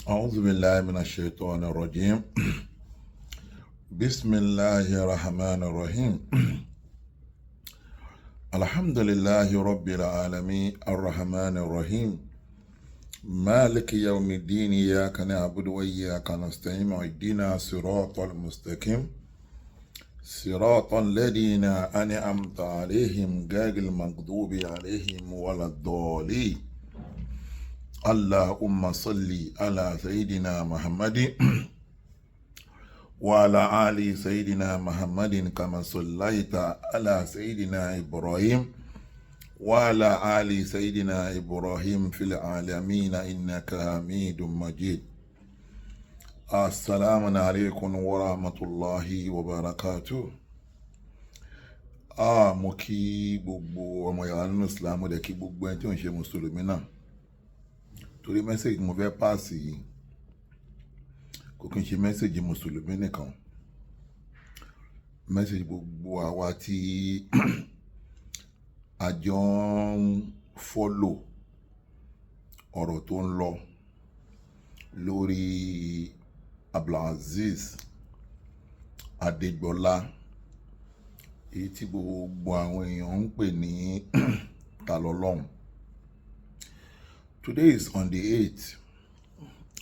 أعوذ بالله من الشيطان الرجيم. بسم الله الرحمن الرحيم. الحمد لله رب العالمين الرحمن الرحيم مالك يوم الدين إياك نعبد وإياك نستعين اهدنا صراط المستقيم صراط الذين أنعمت عليهم غير المغضوب عليهم ولا الضالين. اللهم صل على سيدنا محمد وعلى آل سيدنا محمد كما صليت على سيدنا إبراهيم وعلى آل سيدنا إبراهيم في العالمين إنك حميد مجيد. السلام عليكم ورحمة الله وبركاته. Mo kí gbogbo ọmọ ìyá nínú Islam, mo dẹ̀ kí gbogbo ẹni tí ò ń ṣe mùsùlùmí náà, torí message mo fẹ́ pass yìí kò kí n ṣe message mùsùlùmí nìkan, message gbogbo àwa tí a jọ ń follow ọ̀rọ̀ tó ń lọ lórí Abdulazeez Adégbọlá, èyí tí gbogbo àwọn èèyàn ń pè ní Talọ́lọ́hun. Today is on the 8th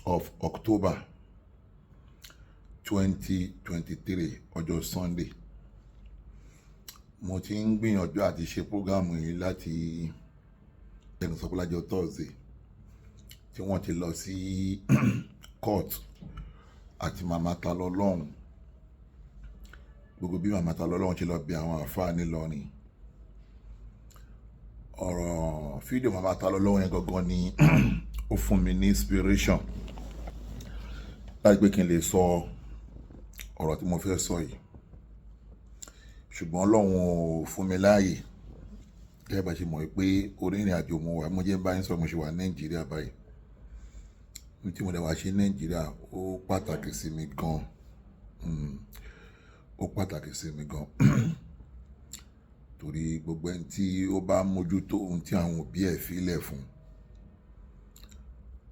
of October 2023, ọjọ́ Sunday. Mo ti ń gbìyànjú àti ṣe program yìí láti ẹnu sọpọ́lájọ Thursday tí wọ́n ti lọ sí court àti màmá Talọ́lọ́hun, gbogbo bí màmá Talọ́lọ́hun ṣe lọ bí àwọn àfáà nílọrin. Ọ̀rọ̀ fídíò màmá Talọ́lọ́hun yẹn gangan ni ó fún mi ní inspiration láti pé kí n lè sọ ọ̀rọ̀ tí mo fẹ́ sọ yìí, ṣùgbọ́n Ọlọ́run ò fún mi láàyè. Gẹ́gẹ́ bá ṣe mọ̀ pé orí ìrìn àjò mo wà, mo jẹ́ bá yín sọ, mo ṣe wà ní Nàìjíríà báyìí. Ohun tí mo dẹ̀ wá ṣe ní Nàìjíríà, ó pàtàkì sí mi gan. Ó pàtàkì sí mi gan. Torí gbogbo ẹni tí ó bá mójútó ohun tí àwọn òbí ẹ̀ fi lẹ̀ fún,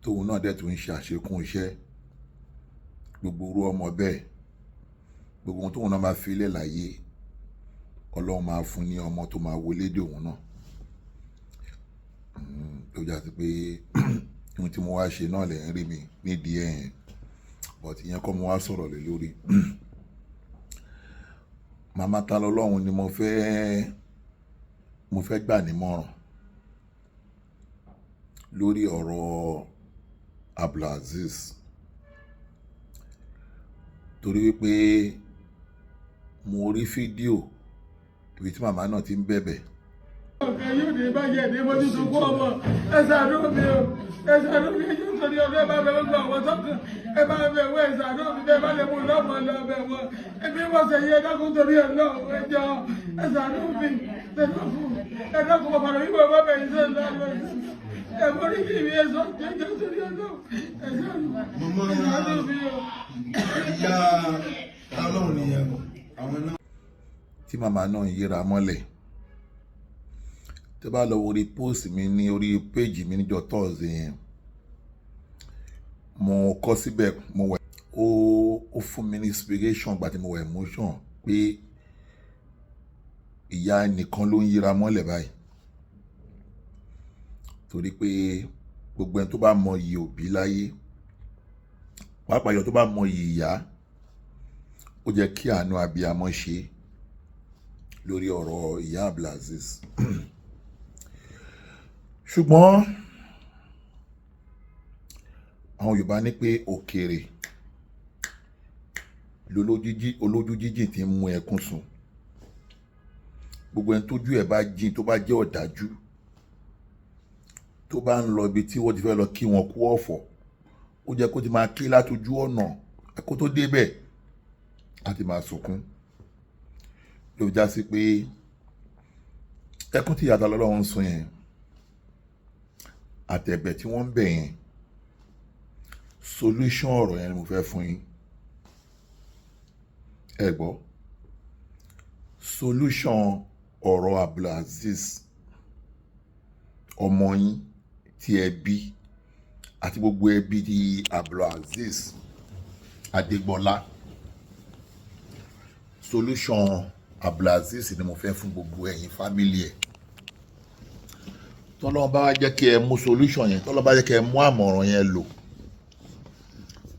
tóun náà dẹ̀ tún ń ṣe àṣekún iṣẹ́, gbogbo irú ọmọ bẹ́ẹ̀, gbogbo ohun tóun náà bá fi lẹ̀ láyé, Ọlọ́run máa fún ní ọmọ tó máa wọlé dè òun náà. Tó jásí pé ohun tí mo wá ṣe náà lè ń rí mi nídìí ẹ̀ yẹn, but ìyẹn kọ́ mo wá sọ̀rọ̀ lé lórí. Màmá Talọ́lọ́hun ni mo fẹ́ gbà nímọ̀ràn lórí ọ̀rọ̀ Abdulazeez, torí wípé mo rí fídíò ibi tí màmá náà ti ń bẹ̀bẹ̀. Ọ̀kẹ́ yóò ní báyẹ̀ ní mojú sunkún ọmọ. Ẹ ṣàánú mi o, ẹ ṣàánú mi. Ẹjọ́ torí ọdún, ẹ bá bẹ gbọ́ àwọn sọ́kàn, ẹ bá bẹ wọ, ẹ ṣàánú mi. Bẹ́ẹ̀ bá lè mú lọ́mọ lọ bẹ̀ wọ́n, ẹbí wọ́n ṣe yẹ. Dákun torí ẹ lọ, ẹ jọ, ẹ ṣàánú mi. Ẹ dákun, ẹ dákun. Bàbá mi, bàbá bẹ̀ yín sẹ́yìn lọ́wọ́ ẹ mọ ní kí mi ẹ sọ jẹjọ torí ẹ lọ, ẹ ṣàánú, ẹ ṣàánú mi o. Ìyá Ọlọ́run nìyẹn àwọn náà. Tí màmá náà ń yíra mọ́lẹ̀, tí bá lọ wo orí post mi ní orí page mi níjọ́ Thursday yẹn, mo kọ síbẹ̀, mo wẹ̀, ó fún mi ní inspiration gbà tí mo wẹ̀ emotion pé ìyá ẹnìkan ló ń yíra mọ́lẹ̀ báyìí, torí pé gbogbo ẹni tó bá mọ iyì òbí láyé, pàápàá yọ tó bá mọ iyì ìyá, ó jẹ́ kí àánú abiyamọ ṣe lórí ọ̀rọ̀ ìyá Abdulazeez. Ṣùgbọ́n àwọn Yorùbá ní pé òkèrè olójú jíjìn tí ń mú ẹkún sùn. Gbogbo ẹni tójú ẹ̀ bá jìn, tó bá jẹ́ ọ̀dájú, tó bá ń lọ ibi tí wọ́n ti fẹ́ lọ kí wọn kú ọ̀fọ̀, ó jẹ́ kó ti máa ké látojú ọ̀nà kó tó débẹ̀ á ti máa sunkún. Ló fi já sí pé ẹkún tí ìyá Talọ́lọ́run ń sun yẹn àtẹ̀bẹ̀ tí wọ́n ń bẹ̀ yẹn, solution ọ̀rọ̀ yẹn ni mo fẹ́ fún yín. Ẹ gbọ́, solution ọ̀rọ̀ Abdulazeez, ọmọ yín tí ẹ bí Àti gbogbo ẹbí ti Abdulazeez Adégbọlá. Solution Abdulazeez ni mo fẹ́ fún gbogbo ẹ̀yin family ẹ̀. Tọ́lọ́run bá wá jẹ́ kí ẹ mú solution yẹn, tọ́lọ́run bá jẹ́ kí ẹ mú àmọ̀ràn yẹn lò,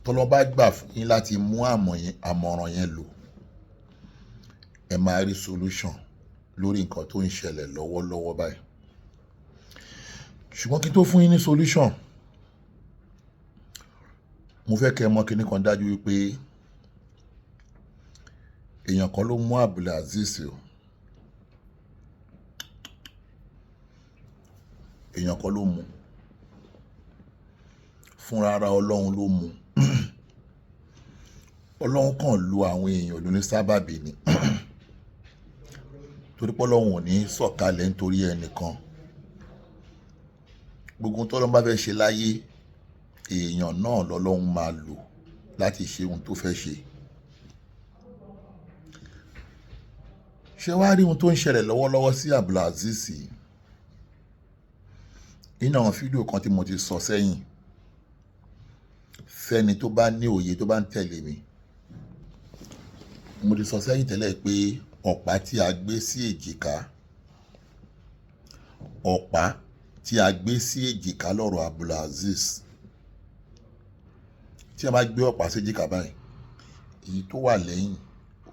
tọ́lọ́run bá gbà fún yín láti mú àmọ̀ràn yẹn lò, ẹ máa rí solution lórí nǹkan tó ń ṣẹlẹ̀ lọ́wọ́lọ́wọ́ báyìí. Ṣùgbọ́n kí n tó fún yín ní solution, mo fẹ́ kẹ́ ẹ mọ̀ kíní kan dájú wípé èèyàn kan ló mú Abdulazeez o. Èèyàn kan ló mú, fúnra ara Ọlọ́run ló mú. Ọlọ́run kàn lu àwọn èèyàn lóní sábàbí ni, torí pé Ọlọ́run ò ní sọ̀kalẹ̀ nítorí ẹnìkan. Gbogbo tọ́lọ́run bá fẹ́ ṣe láyé, èèyàn náà lọ́lọ́run máa lò láti ṣe ohun tó fẹ́ ṣe. Ṣé wàá rí ohun tó ń ṣẹlẹ̀ lọ́wọ́lọ́wọ́ sí Abdulazeez yìí? Nínú àwọn fídíò kan tí mo ti sọ sẹ́yìn, fẹ́ni tó bá ní òye tó bá ń tẹ̀lé mi, mo ti sọ sẹ́yìn tẹ́lẹ̀ pé ọ̀pá tí a gbé sí èjìká, ọ̀pá tí a gbé sí èjìká lọ́rọ̀ Abdulazeez. Tí a bá gbé ọ̀pá sí èjìká báyìí, èyí tó wà lẹ́yìn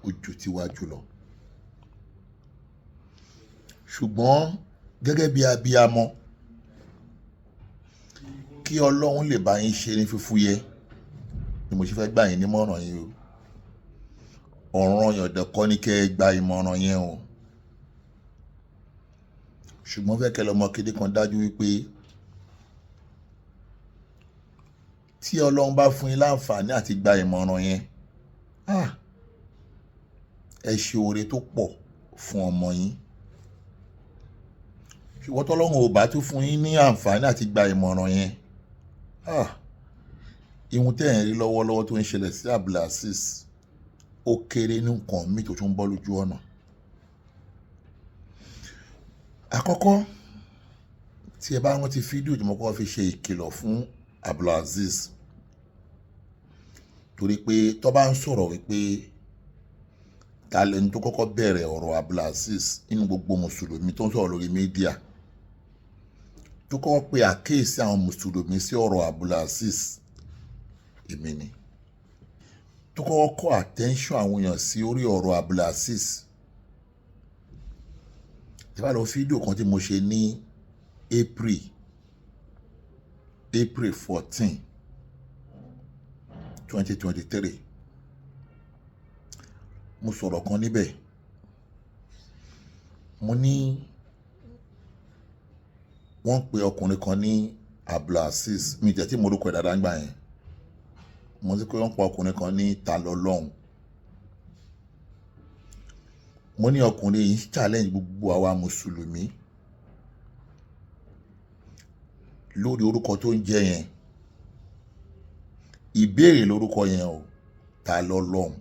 ó ju tíwájú lọ. Ṣùgbọ́n gẹ́gẹ́ bí abiyamọ, kí Ọlọ́run lè bá yín ṣe ní fífúyẹ́ ni mo ṣe fẹ́ gbà yín nímọ̀ràn yìí o. Ọ̀ràn yọ̀dọ̀ kọ́ ni kẹ́ ẹ gba ìmọ̀ràn yẹn o. Ṣùgbọ́n fẹ́ kẹ́ lọ́mọ kéde kan dájú wípé tí Ọlọ́run bá fún yín láǹfààní àti gba ìmọ̀ràn yẹn, ẹ ṣe oore tó pọ̀ fún ọmọ yín. Ṣùgbọ́n tọ́lọ́run ò bá tún fún yín ní àǹfààní àti gba ìmọ̀ràn yẹn, ihun tẹ́ ẹ̀ ń rí lọ́wọ́lọ́wọ́ tó ń ṣẹlẹ̀ sí Abdulazeez ó kéré ní nǹkan míì tó tún bọ́ lójú ọ̀nà. Àkọ́kọ́, tí ẹ bá rántí fídíò tí mo kọ́ fi ṣe ìkìlọ̀ fún Abdulazeez, torí pé tó bá ń sọ̀rọ̀ wípé ta lẹni tó kọ́kọ́ bẹ̀rẹ̀ ọ̀rọ̀ Abdulazeez nínú gbogbo mùsùlùmí tó ń sọ̀rọ̀ lórí mídíà, tó kọ́kọ́ pe àkíyèsí àwọn mùsùlùmí sí ọ̀rọ̀ Abdulazeez, èmi ni. Tó kọ́kọ́ kọ́ attention àwọn èèyàn sí orí ọ̀rọ̀ Abdulazeez. Tí bá lọ fídíò kan tí mo ṣe ní April 14, 2023, mo sọ̀rọ̀ kan níbẹ̀. Mo ní wọ́n pe ọkùnrin kan ní Abdulazeez, mi jẹ́ tí mo rúkọ ẹ̀ dáadáa ń gbà yẹn. Mo ní pé wọ́n pe ọkùnrin kan ní Talọ́lọ́hun. Mo ní ọkùnrin yìí challenge gbogbo àwa mùsùlùmí lórí orúkọ tó ń jẹ́ yẹn. Ìbéèrè lórúkọ yẹn o, Talọ́lọ́hun.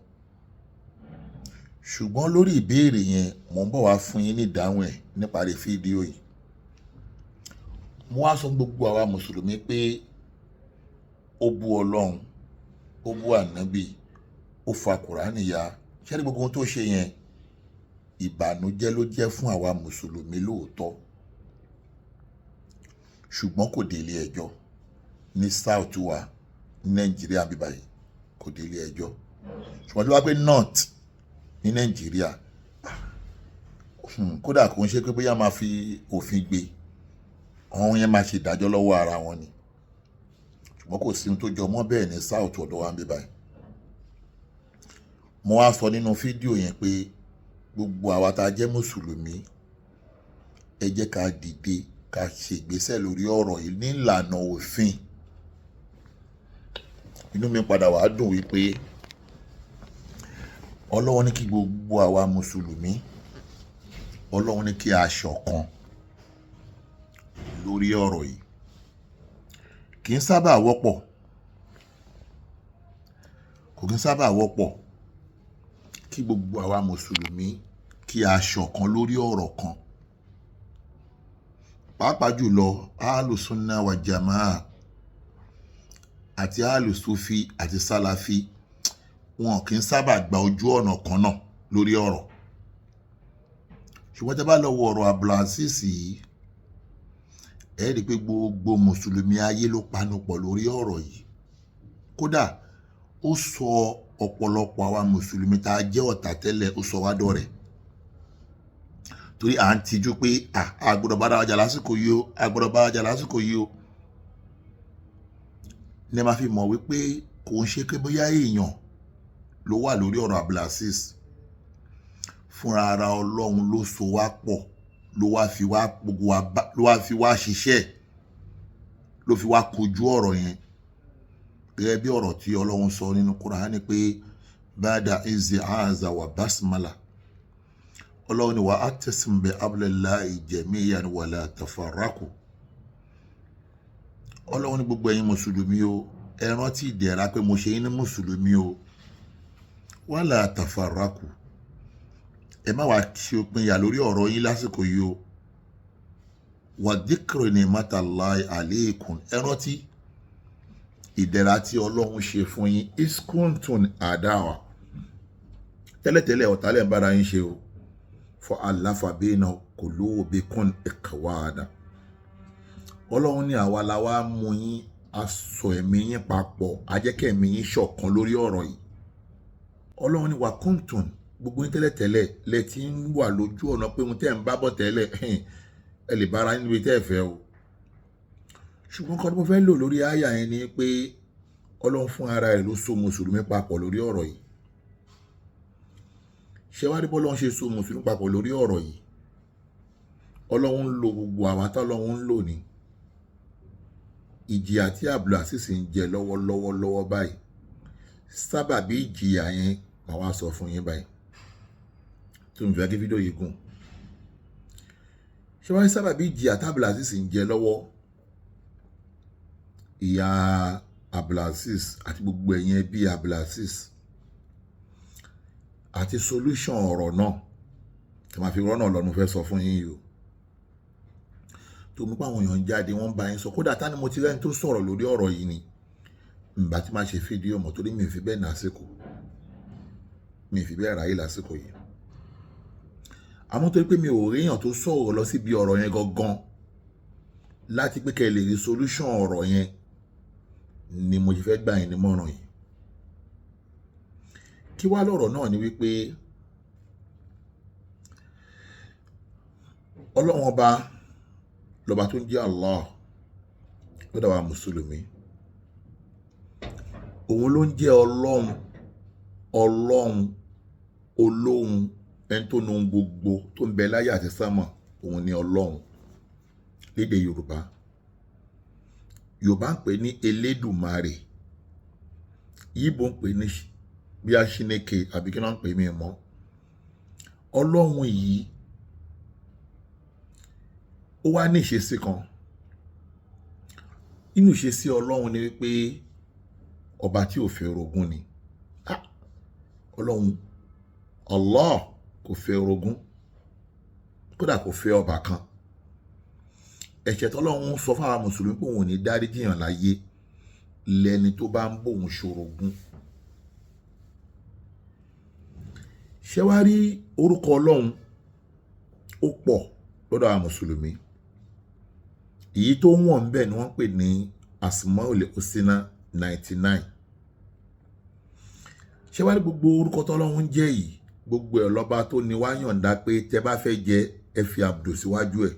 Ṣùgbọ́n lórí ìbéèrè yẹn, mò ń bọ̀ wá fún yín ní ìdáhùn ẹ̀ níparí fídíò yìí. Mo wá sọ gbogbo àwa mùsùlùmí pé ó bú Ọlọ́run, ó bú Ànábì, ó fa Kùránì ya. Ṣé ní gbogbo ohun tó ṣe yẹn, ìbànújẹ́ ló jẹ́ fún àwa mùsùlùmí lóòótọ́. Ṣùgbọ́n kò dé ilé ẹjọ́ ní South wa ní Nàìjíríà bí báyìí, kò dé ilé ẹjọ́. Ṣùgbọ́n tí wọ́n bá pé North ní Nàìjíríà, kódà kò ń ṣe pé bóyá máa fi òfin gbé, àwọn yẹn máa ṣe ìdájọ́ lọ́wọ́ ara wọn ni. Ṣùgbọ́n kò sí ohun tó jọ mọ́ bẹ́ẹ̀ ní South ọ̀dọ̀ wa bí báyìí. Mo wá sọ nínú fídíò yẹn pé gbogbo àwa tá a jẹ́ mùsùlùmí, ẹ jẹ́ ká dìde ká ṣe ìgbésẹ̀ lórí ọ̀rọ̀ yìí ní ìlànà òfin. Inú mi padà wá dùn wípé Ọlọ́run ní kí gbogbo àwa mùsùlùmí, Ọlọ́run ní kí a ṣọ̀kan lórí ọ̀rọ̀ yìí. Kì í sábà wọ́pọ̀, kò kí ń sábà wọ́pọ̀ kí gbogbo àwa mùsùlùmí kí a ṣọ̀kan lórí ọ̀rọ̀ kan. Pàápàá jùlọ Ahlus-Sunnah wa Jama'ah, Àti alùsùfì àti sálàfí, wọn kì í sábà gba ojú ọ̀nà kan náà lórí ọ̀rọ̀. Ṣùgbọ́n tẹ́ bá lọ wo ọ̀rọ̀ Abdulazeez yìí, ẹ rí i pé gbogbo mùsùlùmí ayé ló panupọ̀ lórí ọ̀rọ̀ yìí. Kódà ó sọ ọ̀pọ̀lọpọ̀ àwa mùsùlùmí tá a jẹ́ ọ̀tá tẹ́lẹ̀, ó sọ wá dọ̀rẹ́, torí à ń tijú pé a gbọ́dọ̀ bára wa jà lásìkò yìí o, a gbọ́dọ̀ bára wa jà lásìkò yìí o. Ní ẹ máa fi mọ̀ wípé kò ń ṣe pé bóyá èèyàn ló wà lórí ọ̀rọ̀ Abdulazeez. Fúnra ara Ọlọ́run ló so wá pọ̀, ló wá fi wá gbogbo wa ló wá fi wá ṣiṣẹ́, ló fi wá kojú ọ̀rọ̀ yẹn, gẹ́gẹ́ bí ọ̀rọ̀ tí Ọlọ́run sọ nínú Kùránì pé bada izi aza wa basmala. Ọlọ́run ni wa atasim bi hablillahi jami'an wala tafarraqu. Ọlọ́run ní gbogbo ẹ̀yin mùsùlùmí o, ẹ rántí ìdẹ̀ra pé mo ṣe yín ní mùsùlùmí o, wala tafarraqu, ẹ má wàá ṣe òpinya lórí ọ̀rọ̀ yín lásìkò yìí o. Wa dhikru ni'matallahi alaykum, ẹ rántí ìdẹ̀ra tí Ọlọ́run ṣe fún yín, iskuntun àdáwà, tẹ́lẹ̀tẹ́lẹ̀ ọ̀tá lẹ̀ ń bára yín ṣe o, fa allafa bayna qulubikum ikhwana. Ọlọ́run ní àwa la wá mú yín, aṣọ ẹ̀mí yín papọ̀, ajẹ́kẹ̀mí yín ṣọ̀kan lórí ọ̀rọ̀ yìí. Ọlọ́run ní wa kuntun, gbogbo yín tẹ́lẹ̀tẹ́lẹ̀ lẹ ti ń wà lójú ọ̀nà pé ohun tẹ́ ń bá bọ̀ tẹ́lẹ̀, ẹ lè bára yín níbi tẹ́ ẹ fẹ́ o. Ṣùgbọ́n kan tí mo fẹ́ lò lórí àyà yẹn ni pé Ọlọ́run fún ara rẹ̀ ló so mùsùlùmí papọ̀ lórí ọ̀rọ̀ yìí. Ṣé wá rí bọ́lọ́run ṣe so mùsùlùmí papọ̀ lórí ọ̀rọ̀ yìí? Ọlọ́run ń lo gbogbo àwa tọ́lọ́run ń lò ní ìjìyà tí Abdulazeez ń jẹ lọ́wọ́lọ́wọ́ lọ́wọ́ báyìí. Sábàbí ìjìyà yẹn màá wá sọ fún yín báyìí, tó ń fẹ́ kí fídíò yìí gùn. Ṣé wá rí sábàbí ìjìyà tí Abdulazeez ń jẹ lọ́wọ́? Ìyá Abdulazeez àti gbogbo ẹ̀yin ẹbí Abdulazeez àti solution ọ̀rọ̀ náà tí màá fi rọ́nà lọ́nu fẹ́ sọ fún yín yìí o. Tó mú pé àwọn èèyàn jáde, wọ́n bá yín sọ. Kódà tá ni mo ti rẹ́ni tó sọ̀rọ̀ lórí ọ̀rọ̀ yìí ni ǹbá tí máa ṣe fídíò mọ̀, torí mi ò fi bẹ́ẹ̀ lásìkò, mi ò fi bẹ́ẹ̀ ráyè lásìkò yìí. Àmọ́ torí pé mi ò ríyàn tó sọ̀rọ̀ lọ síbi ọ̀rọ̀ yẹn gangan láti pé kẹ́ ẹ lè rí solution ọ̀rọ̀ yẹn ni mo ṣe fẹ́ gbà yín nímọ̀ràn yìí. Kí wá lọ̀rọ̀ náà ni wípé Ọlọ́run ọba lọ́ba tó ń jẹ́ Allah lọ́dọ̀ wa mùsùlùmí, òun ló ń jẹ́ Ọlọ́run, Ọlọ́run olóhun, ẹni tó nu ohun gbogbo tó ń bẹ láyé àti sánmọ̀, òun ni Ọlọ́run lédè Yorùbá. Yorùbá ń pè ní Elédùmarè, Yíbò ń pè ní bí Aṣíneke àbí kí wọ́n ń pè mí mọ́. Ọlọ́run yìí ó wá ní ìṣesí kan. Inú ìṣesí Ọlọ́run ni wípé ọba tí ò fẹ́ orogún ni. Ọlọ́run Allah kò fẹ́ orogún, kódà kò fẹ́ ọba kan. Ẹ̀ṣẹ̀ tọ́lọ́run sọ fún àwọn mùsùlùmí pé òun ò ní dáríjì yàn láyé lẹni tó bá ń bòun ṣorogún. Ṣé wàá rí orúkọ Ọlọ́run ó pọ̀ lọ́dọ̀ àwọn mùsùlùmí. Èyí tó wọ̀n ń bẹ̀ ni wọ́n ń pè ní Asmaul Husna 99. Ṣé wàá rí gbogbo orúkọ tọ́lọ́run ń jẹ́ yìí, gbogbo ẹ̀ lọ́ba tó ní wá yọ̀ǹda pé tẹ́ bá fẹ́ jẹ ẹ fi Abdul síwájú ẹ̀.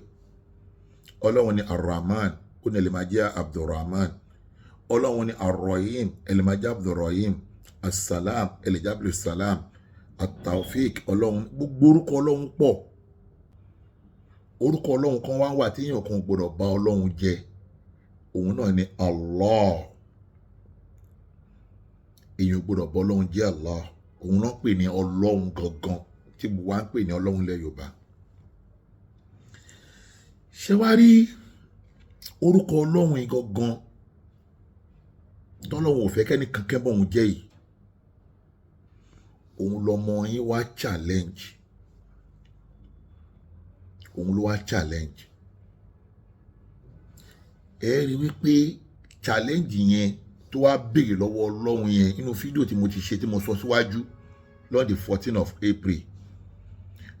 Ọlọ́run ni Ar-Rahman, ó ní ẹ lè máa jẹ́ Abdulrahman. Ọlọ́run ni Ar-Rahim, ẹ lè máa jẹ́ Abdulrahim. As-Salam, ẹ lè jẹ́ Abdulsalam. At-Tawfiq, Ọlọ́run, gbogbo orúkọ Ọlọ́run pọ̀. Orúkọ Ọlọ́run kan wá wà tí èèyàn kan ò gbọdọ̀ bá Ọlọ́run jẹ, òun náà ni Allah. Èèyàn ò gbọdọ̀ bá Ọlọ́run jẹ́ Allah. Òun náà pè ní Ọlọ́run gangan tí gbogbo wa ń pè ní Ọlọ́run ilẹ̀ Yorùbá. Ṣé wàá rí orúkọ Ọlọ́run yìí gangan tọ́lọ́run ò fẹ́ kẹ́ni kankan bọ̀ òun jẹ́ yìí, òun lọmọ yín wá challenge. Òun ló wá challenge. Ẹ rí wípé challenge yẹn Tó wá béèrè lọ́wọ́ Ọlọ́run yẹn nínú fídíò tí mo ti ṣe, tí mo sọ síwájú lọ́n the 14 of April,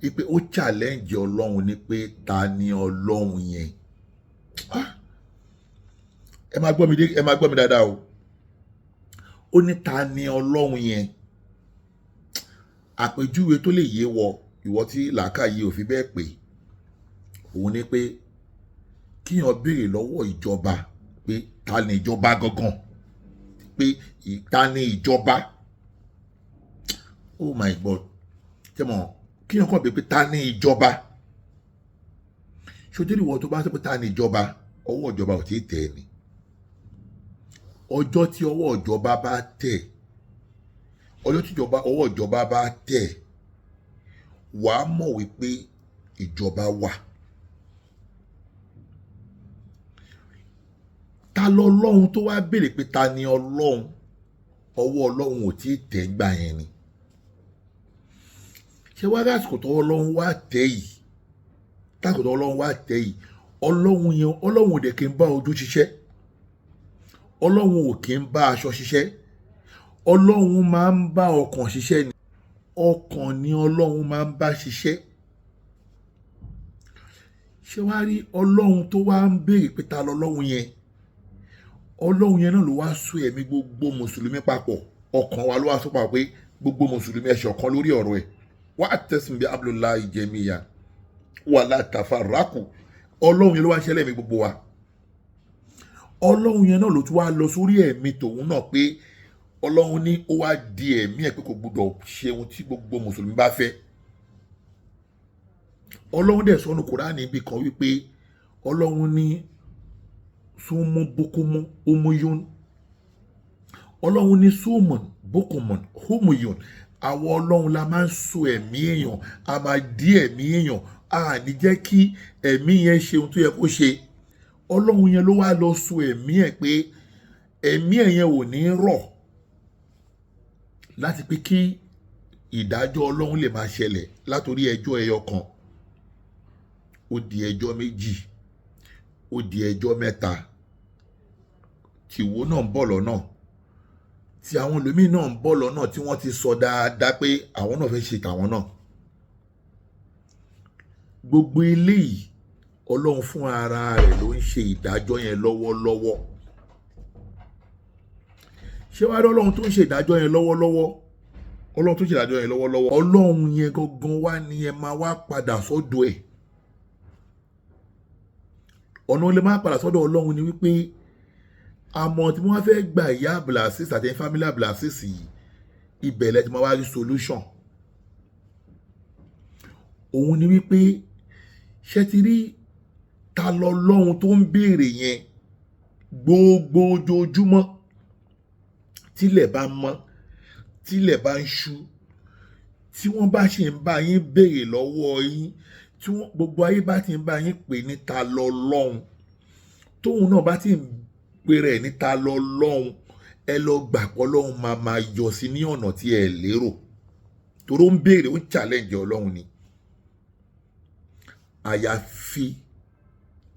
wípé ó challenge Ọlọ́run ní pé ta ni Ọlọ́run yẹn? Ah! Ẹ máa gbọ́ mi dé, ẹ máa gbọ́ mi dáadáa o. Ó ní ta ni Ọlọ́run yẹn? Àpèjúwe tó lè yé wọ ìwọ tí làákàyè ò fi bẹ́ẹ̀ pé òun ni pé kíyàn béèrè lọ́wọ́ ìjọba pé ta ni ìjọba gangan, pé ta ni ìjọba? Oh my God! Ṣé mo kíyàn kàn béèrè pé ta ni ìjọba? Ṣòtẹ́lì ìwọ tó bá sọ pé ta ni ìjọba, ọwọ́ ìjọba ò tí ì tẹ̀ ẹ́ ni. Ọjọ́ tí ọwọ́ ìjọba bá tẹ̀, ọjọ́ tí ọwọ́ ìjọba bá tẹ̀, wàá mọ̀ wípé ìjọba wà. Ta lọ́lọ́run tó wá béèrè pé ta ni Ọlọ́run, ọwọ́ Ọlọ́run ò tí ì tẹ̀ gbà yẹn ni. Ṣé wàá rí àsìkò tọwọ́ Ọlọ́run wá tẹ̀ yìí? Tásìkò tọwọ́ Ọlọ́run wá tẹ̀ yìí, Ọlọ́run yẹn, Ọlọ́run ò dẹ̀ kí n bá ojú ṣiṣẹ́, Ọlọ́run ò kí ń bá aṣọ ṣiṣẹ́, Ọlọ́run máa ń bá ọkàn ṣiṣẹ́ ni. Ọkàn ni Ọlọ́run máa ń bá ṣiṣẹ́. Ṣé wàá rí Ọlọ́run tó wá ń béèrè pé ta lọ́lọ́run yẹn? Ọlọ́run yẹn náà ló wá so ẹ̀mí gbogbo mùsùlùmí papọ̀. Ọkàn wa ló wá sọ papọ̀ pé gbogbo mùsùlùmí, ẹ ṣọ̀kan lórí ọ̀rọ̀ ẹ̀. Wa'tasimu bi hablillahi jami'an wala tafarraqu. Ọlọ́run yẹn ló wá ṣẹlẹ̀ ẹ̀mí gbogbo wa. Ọlọ́run yẹn náà ló tún wá lọ sórí ẹ̀mí tòun náà pé Ọlọ́run ní ó wá di ẹ̀mí ẹ̀ pé kò gbọdọ̀ ṣe ohun tí gbogbo mùsùlùmí bá fẹ́. Ọlọ́run dẹ̀ sọ́nu Kùránì ibì kan wípé Ọlọ́run ní súnmú bókúmú umuyun. Ọlọ́run ní súnmùn bókùmùn humuyun. Àwọn Ọlọ́run la máa ń so ẹ̀mí èèyàn, a máa dí ẹ̀mí èèyàn, a ní jẹ́ kí ẹ̀mí yẹn ṣe ohun tó yẹ kó ṣe. Ọlọ́run yẹn ló wá lọ so ẹ̀mí ẹ̀ pé ẹ̀mí ẹ̀ yẹn ò ní rọ̀ láti pé kí ìdájọ́ Ọlọ́run lè máa ṣẹlẹ̀. Látòrí ẹjọ́ ẹyọ kan, ó di ẹjọ́ méjì, ó di ẹjọ́ mẹ́ta, tìwó náà ń bọ̀ lọ́nà, tí àwọn ẹlòmíín náà ń bọ̀ lọ́nà, tí wọ́n ti sọ dáadáa pé àwọn náà fẹ́ ṣe tàwọn náà. Gbogbo eléyìí, Ọlọ́run fún ara rẹ̀ ló ń ṣe ìdájọ́ yẹn lọ́wọ́lọ́wọ́. Ṣé wàá rí Ọlọ́run tó ń ṣe ìdájọ́ yẹn lọ́wọ́lọ́wọ́? Ọlọ́run tó ń ṣe ìdájọ́ yẹn lọ́wọ́lọ́wọ́, Ọlọ́run yẹn gangan wá ní ẹ máa wá padà sọ́dọ̀ ẹ̀. Ọ̀nà olè máa padà sọ́dọ̀ Ọlọ́run ni wípé àmọ́ tí wọ́n fẹ́ gba ìyá Abdulaziz àti family Abdulaziz yìí, ibẹ̀ lẹ ti máa wá rí solution. Òun ni wípé, ṣé ti rí ta lọ́lọ́run tó ń béèrè yẹn gbogbo ojoojúmọ́, tílẹ̀ bá mọ́, tílẹ̀ bá ń ṣú, tí wọ́n bá ṣe ń bá yín béèrè lọ́wọ́ yín, tí wọ́n gbogbo ayé bá ti ń bá yín pè ní ta lọ́lọ́run, tóun náà bá ti ń pè rẹ̀ ní ta lọ́lọ́run, ẹ lọ gbà pé Ọlọ́run máa máa yọ sí ní ọ̀nà tí ẹ lérò, torí ó ń béèrè, ó ń challenge Ọlọ́run ni.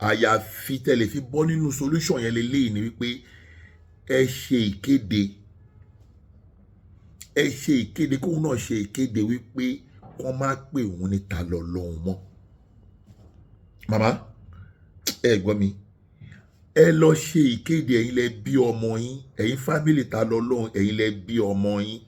Àyàfi tẹ́lẹ̀ fi bọ́ nínú solution yẹn lélẹ́yìí ni wípé ẹ ṣe ìkéde, ẹ ṣe ìkéde, kóun náà ṣe ìkéde wípé kọ́ má pè òun ní ta lọ́lọ́run mọ́. Màmá, ẹ gbọ́ mi, ẹ lọ ṣe ìkéde. Ẹ̀yin lẹ bí ọmọ yín, ẹ̀yin family ta lọ́lọ́run, ẹ̀yin lẹ bí ọmọ yín.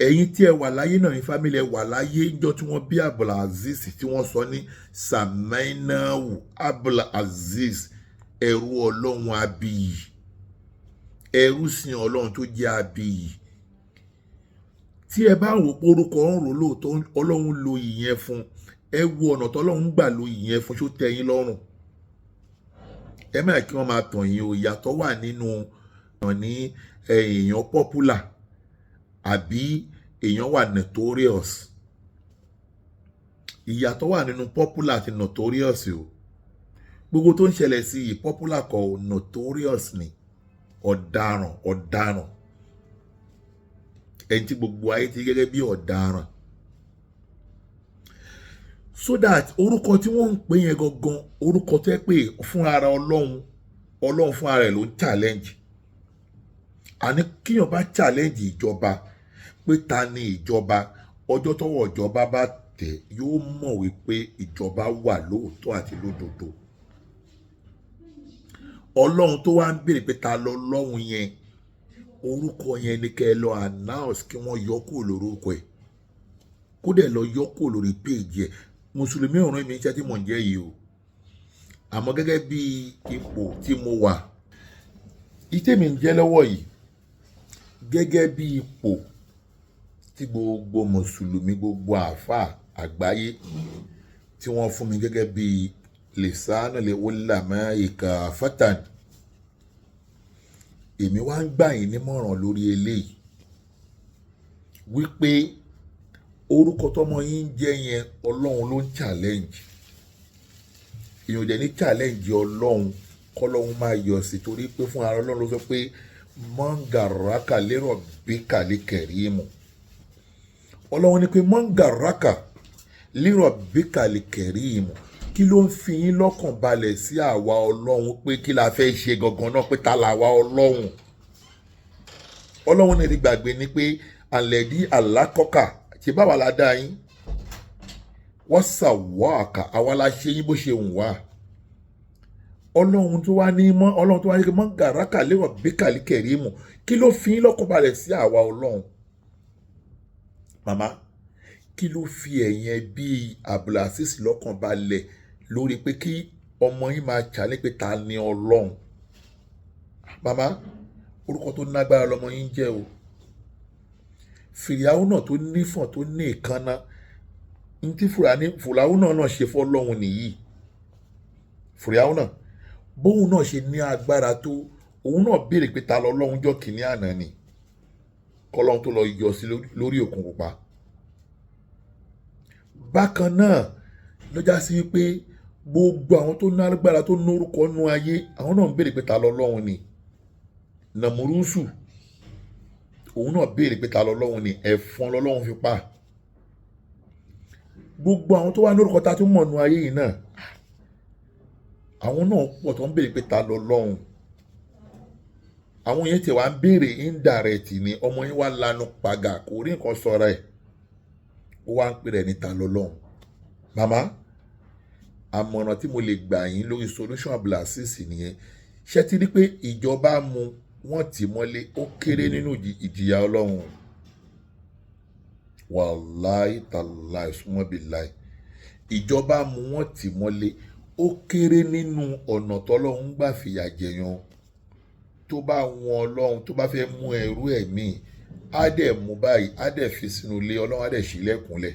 Ẹ̀yin tí ẹ wà láyé náà ní family, ẹ wà láyé níjọ́ tí wọ́n bí Abdulaziz, tí wọ́n sọ ní Samainawu Abdulaziz, ẹrú Ọlọ́run abiyì, ẹrú sin Ọlọ́run tó jẹ́ abiyì. Tí ẹ bá wò pé orúkọ ń rò lóòótọ́, Ọlọ́run lo ìyẹn fún. Ẹ wo ọ̀nà tọ́lọ́run gbà lo ìyẹn fún, ṣó tẹ́ yín lọ́rùn? Ẹ má kí wọ́n máa tàn yín o. Ìyàtọ̀ wà nínú ní èèyàn popular àbí èèyàn wà notorious. Ìyàtọ̀ wà nínú popular àti notorious o. Gbogbo tó ń ṣẹlẹ̀ sí yìí, popular kọ́ o, notorious ni. Ọ̀daràn, ọ̀daràn, ẹni tí gbogbo ayé ti gẹ́gẹ́ bí ọ̀daràn, so that orúkọ tí wọ́n ń pè yẹn gangan, orúkọ tó yẹ pé fún ara Ọlọ́run Ọlọ́run fún ara ẹ̀ ló ń challenge. Àní kíyàn bá challenge ìjọba pé ta ni ìjọba, ọjọ́ tọ́wọ́ ìjọba bá tẹ̀, yóò mọ̀ wípé ìjọba wà lóòótọ́ àti lódodo. Ọlọ́run tó wá ń béèrè pé ta lọ lọ́hùn yẹn, orúkọ yẹn ni kẹ́ ẹ lọ announce kí wọ́n yọ kúrò lórúkọ ẹ̀, kó dẹ̀ lọ yọ kúrò lórí péèjì ẹ̀. Mùsùlùmí ọ̀ràn mi iṣẹ́ tí mò ń jẹ́ yìí o, àmọ́ gẹ́gẹ́ bí ipò tí mo wà, ìtẹ̀mí ń jẹ́ lọ́wọ́ yìí, gẹ́gẹ́ bí ipò tí gbogbo mùsùlùmí, gbogbo àáfàá àgbáyé tí wọ́n fún mi gẹ́gẹ́ bí lisanu lè ulama ìkà fatan, èmi wá ń gbà yín nímọ̀ràn lórí eléyìí wípé orúkọ tọmọ yín ń jẹ́ yẹn, Ọlọ́run ló ń challenge. Èèyàn dẹ̀ ní challenge Ọlọ́run kọ́lọ́run máa yọ sí, torí pé fún ara Ọlọ́run ló sọ pé mọ́ngàrákà lérò bí kàlí kẹ̀rímù. Ọlọ́run ní pé mọ́ngàrákà lérò bí kàlí kẹ̀rímù. Kí ló ń fi yín lọ́kàn balẹ̀ sí àwa Ọlọ́run pé kí la fẹ́ ṣe gangan náà, pé ta làwa Ọlọ́run? Ọlọ́run náà ti gbàgbé ni pé àlẹ́dí àlákọ́kà ṣe báwa la dá yín, wọ́n ṣàwọ́ àkà, àwa la ṣe yín bó ṣe wù wá. Ọlọ́run tó wá ní mọ́, Ọlọ́run tó wá ní mọ́ gàrákà lérò bí kàlíkẹ̀rímù, kí ló fi yín lọ́kàn balẹ̀ sí àwa Ọlọ́run? Màmá, kí ló fi ẹ̀yìn ẹbí Abdulazeez lọ́kàn balẹ̀ lórí pé kí ọmọ yín máa challenge pé ta ni Ọlọ́run? Màmá, orúkọ tó nágbára lọmọ yín jẹ́ o. Fìrìhàwù náà tó nífọ̀n, tó ní ìkànnà ntí fùlàwù náà ṣe fọlọ́run nìyí. Fìrìhàwù náà, bóun náà ṣe ní agbára tó, òun náà béèrè pé ta lọ́lọ́run jọ́ kìíní àná ni, kọ́lọ́run tó lọ yọ sí lórí òkun pupa. Bákan náà ló já sí wípé gbogbo àwọn tó ní agbára, tó ní orúkọ nú ayé, àwọn náà ń béèrè pé ta lọ́lọ́run ni. Nàmúrúsù, òun náà béèrè pé ta lọ́lọ́run ni, ẹ̀fọn lọ́lọ́run fi pa. Gbogbo àwọn tó wà ní orúkọ ta tún mọ̀ nú ayé yìí náà, àwọn náà pọ̀ tó ń béèrè pé ta lọ́lọ́run. Àwọn yẹn tí wàá ń béèrè indirect ni. Ọmọ yín wá lanu pàgà, kò rí nǹkan sọ̀rọ̀ ẹ̀, ó wá ń pè rẹ̀ ní ta lọ́lọ́run. Màmá, àmọ̀ràn tí mo lè gbà yín lórí solution Abdulazeez nìyẹn. Ṣé ti rí pé ìjọba mú wọ́n tì mọ́lé, ó kéré nínú ìjìyà Ọlọ́run. Wàláì tàláì súnmọ́bìláì, ìjọba mú wọ́n tì mọ́lé, ó kéré nínú ọ̀nà tọ́lọ́run gbà fìyà jẹyàn. Tó bá wọn Ọlọ́run, tó bá fẹ́ mú ẹrú ẹ̀mí, á dẹ̀ mú báyìí, á dẹ̀ fi sínú ilé, Ọlọ́run á dẹ̀ ṣílẹ̀kùnlẹ̀.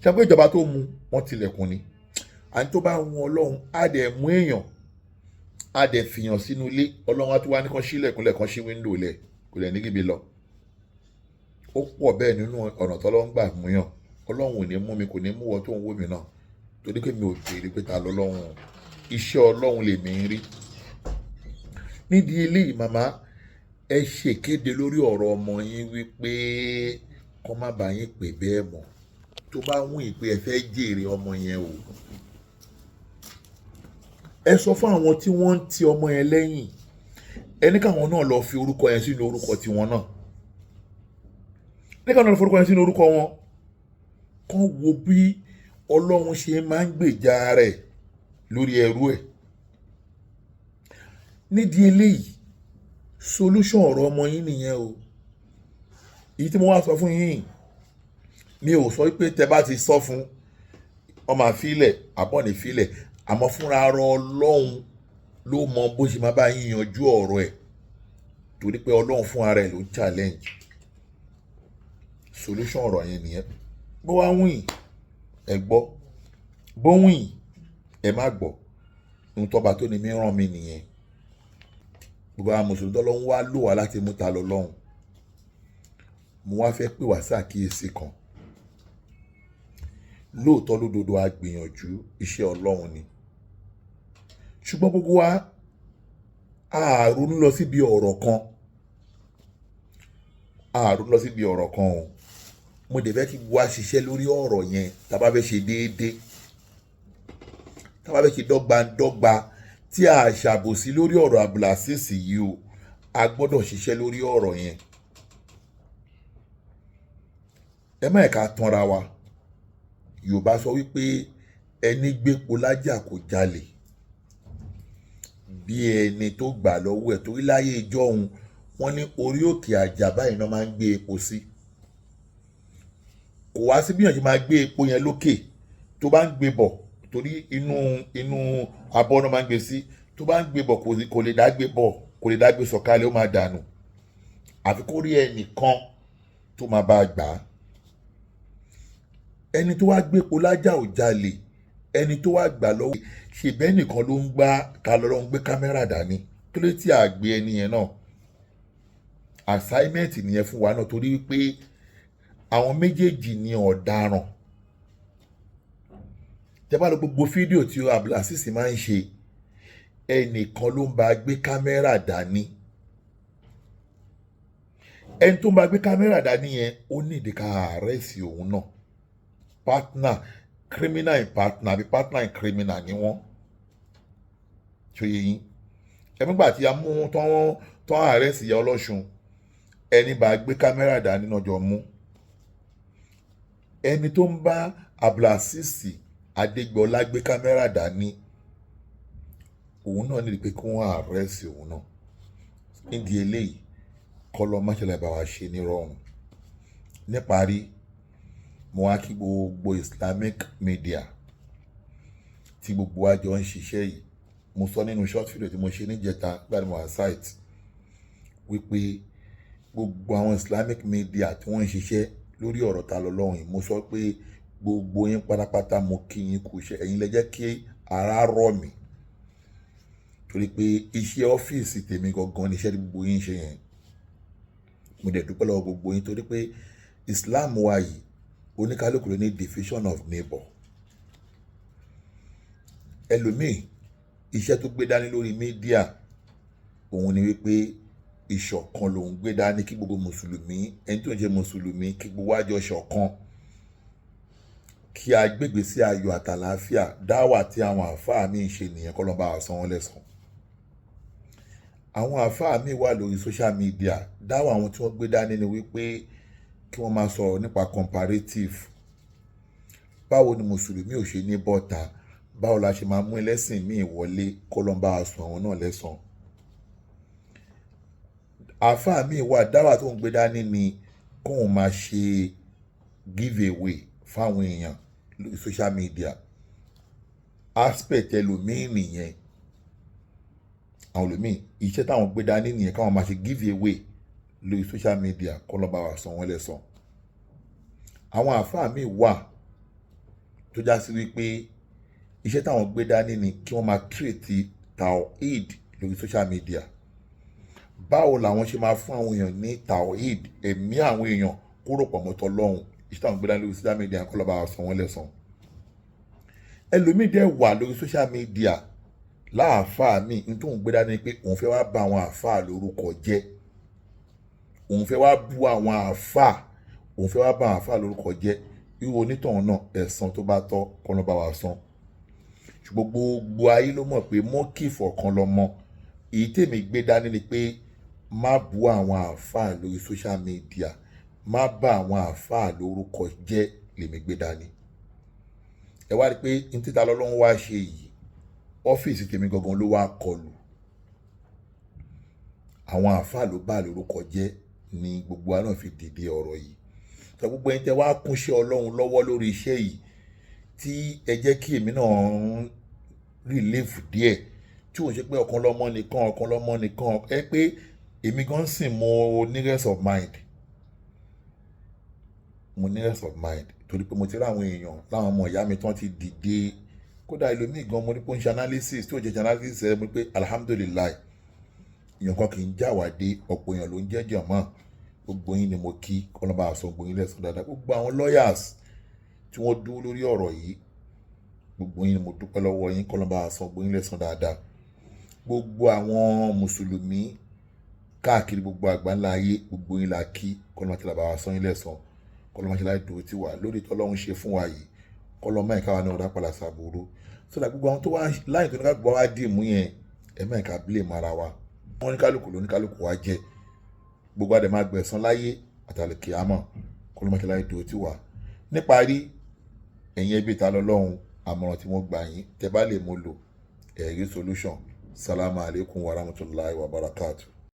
Ṣe pé ìjọba tó mú wọn tilẹ̀kùn ni? Àní tó bá wọn Ọlọ́run, á dẹ̀ mú èèyàn, á dẹ̀ fìyàn sínú ilé, Ọlọ́run á tún wá ní kán ṣílẹ̀kùnlẹ̀, kán ṣí wíńdò lẹ̀, kò lẹ̀ níbi lọ. Ó pọ̀ bẹ́ẹ̀ nínú ọ̀nà tọ́lọ́run gbà mú yàn. Ọlọ́run ò ní mú mi, kò ní mú wọ tó ń wò mí náà, torí pé mi ò béèrè pé ta lọ́lọ́run. Iṣẹ́ Ọlọ́run lèmi ń rí nídìí eléyìí. Màmá, ẹ ṣèkéde lórí ọ̀rọ̀ ọmọ yín wípé kọ́ má bàa yín pè bẹ́ẹ̀ mọ́, tó bá wùn yín pé ẹ fẹ́ jèrè ọmọ yẹn o. Ẹ sọ fún àwọn tí wọ́n ń ti ọmọ yẹn lẹ́yìn, ẹ ní káwọn náà lọ fi orúkọ yẹn sínú orúkọ tiwọn náà, ní káwọn náà lọ fi orúkọ yẹn sínú orúkọ wọn, kán wo bí Ọlọ́run ṣe máa ń gbèjà rẹ̀ lórí ẹrú ẹ̀. Nídìí eléyìí, solution ọ̀rọ̀ ọmọ yín nìyẹn o. Èyí tí mo wá sọ fún yín, mi ò sọ pé tẹ bá ti sọ fún ọmọ àfilẹ̀ àbọ̀nì filẹ̀, àmọ́ fúnra ara Ọlọ́run ló mọ bó ṣe máa bá yín yanjú ọ̀rọ̀ ẹ̀, torí pé Ọlọ́run fún ara ẹ̀ ló ń challenge. Solution ọ̀rọ̀ yẹn nìyẹn. Bó wá wùn ẹ gbọ́, bó wùn ẹ má gbọ́, ohun tọ́ba tó ní mí ràn mí nìyẹn. Gbogbo àwọn mùsùlùmí tọ́lọ́run wá lò wá láti mú ta lọ lọ́hùn, mo wá fẹ́ pè wá ṣàkíyèsí kan. Lóòótọ́ lódodo, a gbìyànjú, iṣẹ́ Ọlọ́run ni, ṣùgbọ́n gbogbo wa a ronú lọ síbi ọ̀rọ̀ kan, a ronú lọ síbi ọ̀rọ̀ kan o. Mo dẹ̀ fẹ́ kí gbogbo wa ṣiṣẹ́ lórí ọ̀rọ̀ yẹn. Tá a bá fẹ́ ṣe déédéé, tá a bá fẹ́ ṣe dọ́gbandọ́gba, Tí a ṣàbòsí lórí ọ̀rọ̀ Abdulazeez yìí o, a gbọ́dọ̀ ṣiṣẹ́ lórí ọ̀rọ̀ yẹn. Ẹ má ẹ̀ka tanra wa. Yorùbá sọ wípé ẹni gbépo lájà kò jalè bí ẹni tó gbà lọ́wọ́ ẹ̀, torí láyé ìjọ òun wọ́n ní orí òkè àjà báyìí náà máa ń gbé epo sí. Kò wá sí bí èèyàn ṣe máa gbé epo yẹn lókè tó bá ń gbé bọ̀, torí inú abọ́ náà máa ń gbé sí. Tó bá ń gbé bọ̀, kò lè dá gbé bọ̀, kò lè dá gbé sọ̀kalẹ̀, ó máa dànù, àfi kó rí ẹnìkan tó máa bá a gbà á. Ẹni tó wá gbépo lájà ò jalè, ẹni tó wá gbà lọ́wọ́ ṣèbẹ́ nìkan ló ń gbá ta lọ́rọ́ ń gbé kámẹ́rà dání. Kí ló tí a gbé ẹni yẹn náà? Assignment nìyẹn fún wa náà, torí wípé àwọn méjèèjì ni ọ̀daràn. Tẹ́ bá lọ gbogbo fídíò tí Abdulazeez máa ń ṣe, ẹnìkan ló ń bá gbé kámẹ́rà dání. Ẹni tó ń bá gbé kámẹ́rà dání yẹn, ó ní ìdí ká arrest òun náà. Partner criminal in partner àbí partner in criminal ni wọ́n. Ṣòye yín? Ẹ̀mígbà tí a mú tán tán arrest ìyá ọlọ́ṣun, ẹni bá gbé kámẹ́rà dání náà jọ mú. Ẹni tó ń bá Abdulazeez Adégbọlá gbé kámẹ́rà dání, òun náà nídìí pé kí wọ́n arrest òun náà. Nídìí eléyìí, kọ́lọ́ máṣẹlẹ̀ bá wa ṣe nírọ̀rùn. Níparí, mo wá kí gbogbo Islamic media tí gbogbo wa jọ ń ṣiṣẹ́ yìí. Mo sọ nínú short video tí mo ṣe níjẹta nígbà tí mo wà site wípé gbogbo àwọn Islamic media tí wọ́n ń ṣiṣẹ́ lórí ọ̀rọ̀ Ta lọ́lọ́run yìí, mo sọ pé gbogbo yín pátápátá, mo kí yín kú iṣẹ́. Ẹ̀yin lẹ jẹ́ kí ara rọ̀ mí, torí pé iṣẹ́ ọ́fíìsì tèmi gangan ni iṣẹ́ tí gbogbo yín ń ṣe yẹn. Mo dẹ̀ dúpẹ́ lọ́wọ́ gbogbo yín, torí pé Islam wa yìí, oníkálukú ló ní division of labour. Ẹlòmíì, iṣẹ́ tó gbé dání lórí media òun ni wípé ìṣọ̀kan lòun gbé dání, kí gbogbo mùsùlùmí, ẹni tó ń ṣe mùsùlùmí, kí gbogbo wa jọ ṣọ̀kan, kí a gbégbé sí ayọ̀ àtàlàáfíà. Dáwà tí àwọn àáfàá mi ń ṣe nìyẹn, kọ́ ló ń bá wa san wọ́n lẹ́san. Àwọn àáfàá mi wà lórí social media, dáwà àwọn tí wọ́n gbé dání ni wípé kí wọ́n máa sọ̀rọ̀ nípa comparative, báwo ni mùsùlùmí ò ṣe ní bọ́ta, báwo la ṣe máa mú ẹlẹ́sìn míì wọlé, kó ló ń bá wa sùn àwọn náà lẹ́san. Àáfàá mi wà, dáwà tó ń gbé dání ni kóun máa ṣe give away fáwọn èèyàn lórí social media. Aspect ẹlòmíì nìyẹn. Àwọn ẹlòmíì, iṣẹ́ táwọn gbé dání nìyẹn, káwọn máa ṣe give away lórí social media, kó ló bá wa san wọ́n lẹ́san. Àwọn àáfàá míì wà tó já sí wípé iṣẹ́ táwọn gbé dání ni kí wọ́n máa treat tawhid lórí social media, báwo làwọn ṣe máa fún àwọn èèyàn ní tawhid, ẹ̀mí àwọn èèyàn kúrò pọ̀ mọ́tọ́ lọ́hùn. Iṣẹ́ táwọn gbé dání lórí social media, kó ló bá wa san wọ́n lẹ́san. Ẹlòmíì dẹ̀ wà lórí social media láàfáà míì, ní tóun gbé dání pé òun fẹ́ wá bà àwọn àáfàá lórúkọ jẹ́, òun fẹ́ wá bú àwọn àáfàá, òun fẹ́ wá bà àwọn àáfàá lórúkọ jẹ́. Irú onítọ̀hún náà, ẹ̀san tó bá tọ́, kọ́ ló bá wa san. Ṣùgbọ́n gbogbo ayé ló mọ̀ pé mọ́kìfọ̀ ọ̀kan lọ́mọ. Èyí tèmi gbé dání ni pé má bú àwọn àáfàá lórí social media, má bà àwọn àáfàá lórúkọ jẹ́ lèmi gbé dání. Ẹ wá rí i pé ní títa lọ́lọ́run wá ṣe yìí, ọ́fíìsì tèmi gangan ló wá kọlù. Àwọn àáfàá ló bà lórúkọ jẹ́ ni gbogbo wa náà fi dìde ọ̀rọ̀ yìí. Sọ gbogbo ẹni tẹ́ wá kúnṣẹ́ Ọlọ́run lọ́wọ́ lórí iṣẹ́ yìí, tí ẹ jẹ́ kí èmi náà ń relief díẹ̀, tí òun ṣe pé ọ̀kan lọ́mọ nìkan, ọ̀kan lọ́mọ nìkan, ẹ pé èmi gan sìn, mo ní rest of mind, mo ní rest of mind, torí pé mo ti rí àwọn èèyàn láwọn ọmọ ìyá mi tí wọ́n ti dìde. Kódà ẹlòmíì gan, mo ní pé ó ń ṣe analysis, tí ó jẹ́ ṣe analysis ẹ, mo ní pé alhamdulillahi, èèyàn kan kì í jáwàdé, ọ̀pọ̀ èèyàn ló ń jẹ́ jọ̀mọ́. Gbogbo yín ni mo kí, kọ́nà bá sọ gbogbo yín lẹ́san dáadáa. Gbogbo àwọn lawyers tí wọ́n dúró lórí ọ̀rọ̀ yìí, gbogbo yín ni mo dúpẹ́ lọ́wọ́ yín, kọ́nà bá sọ gbogbo yín lẹ́san dáadáa. Gbogbo àwọn mùsùlùmí káàkiri gbogbo àgbáńlá ayé, gbogbo yín la kí, kọ́nà tí la bá wa sọ yín lẹ́san, kọ́nà máa ṣe láì dúró tì wá lórí tọ́lọ́run ṣe fún wa yìí, kọ́nà máa káwa náà dá padà sàbúrú sódà. Gbogbo àwọn tó wá láì tó ní ká gbọ́ wá dì mú yẹn. Ẹ má ká blame ara wa. Wọ́n ní kálukú ló ní kálukú wa jẹ́. Gbogbo àdè máa gbẹ̀san láyé àtàlùkì àmọ́ kọlọ́mọṣẹ́láyé dúró tí wà. Níparí, ẹ̀yin ẹbí Ta lọ́lọ́run, àmọ̀ràn tí mo gbà yín, tẹ́ bá lè mú lò, ẹ̀rí solution. Salamu alaykum wa rahmatulahi wa barakatuh.